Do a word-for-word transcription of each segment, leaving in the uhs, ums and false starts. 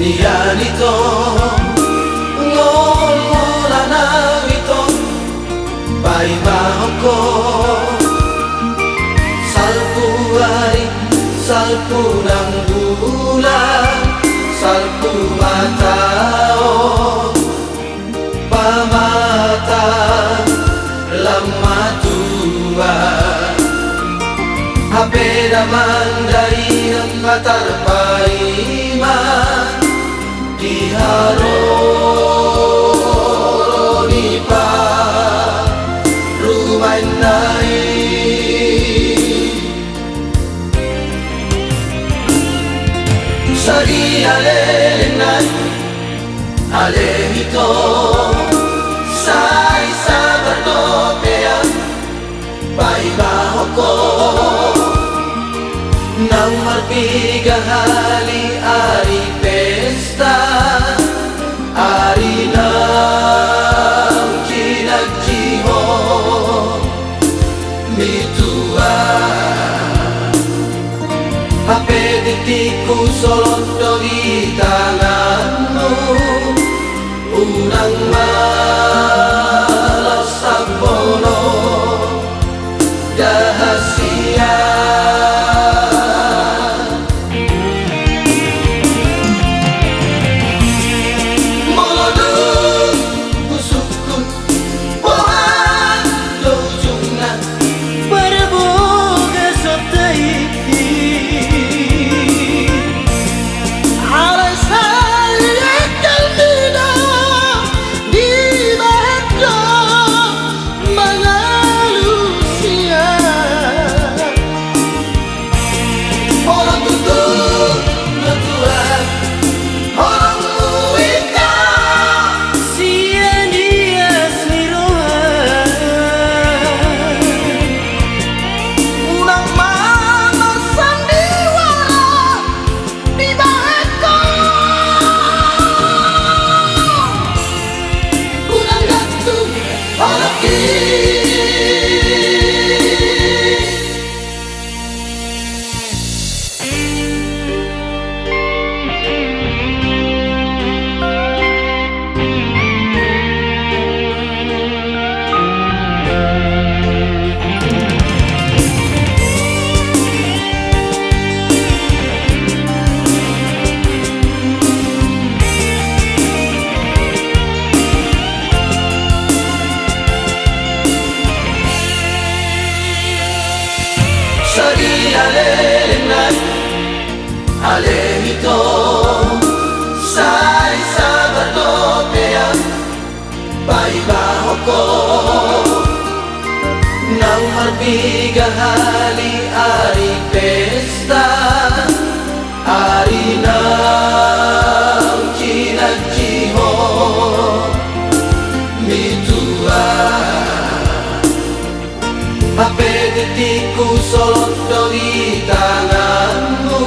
Ia ni to, ngolngol na ito, paima ho. Salpu ari, salpu nang bulan, salpu mata on, pamata lam matua. Hape damang dainang ma tarpaima di haroro ni parumaenna i. Sadia lelengna i, ale ito, sai sabar dope au, paima ho. Naung marpiga hali ari pesta, ari naung jinanji ho mitua. Hape titikku solot do di tanganmu, unang malas sambono. Rahasia. Molo dung husungkun, boha do ujungna? Parbogason ta i. Alai sai angka mida dibahen do mangalusi au. Molo tutu natuaon holongmu hita sian ias ni roha, unang ma marsandiwara dibahen ho. Unang gantung holongki. Sadia lelengna i, ale ito, sai sabar dope au, paima ho. Naung marpiga hali ari pesta, ari naung jinanji ho mitua. Hape titikku solot do di tanganmu,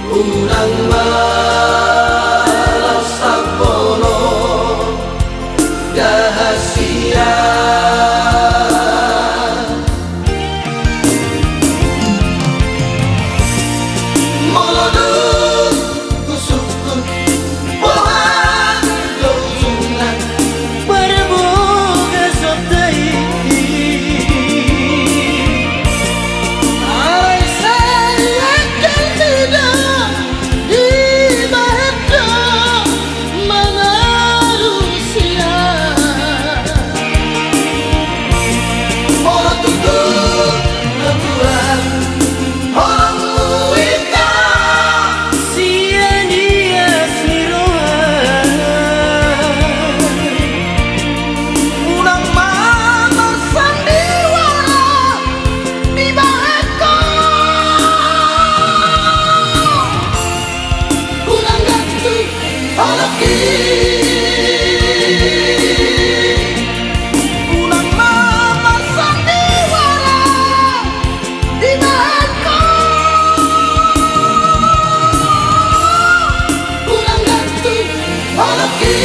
unang malas sambono. Rahasia. Molo dung husungkun, boha do ujungna? Parbogason ta i. Alai sai angka mida dibahen do mangalusi au. Molo tutu natuaon holongmu hita sian ias ni roha, unang ma marsandiwara dibahen ho. Unang gantung holongki. Unang ma marsandiwara dibahen ho. Unang gantung holongki.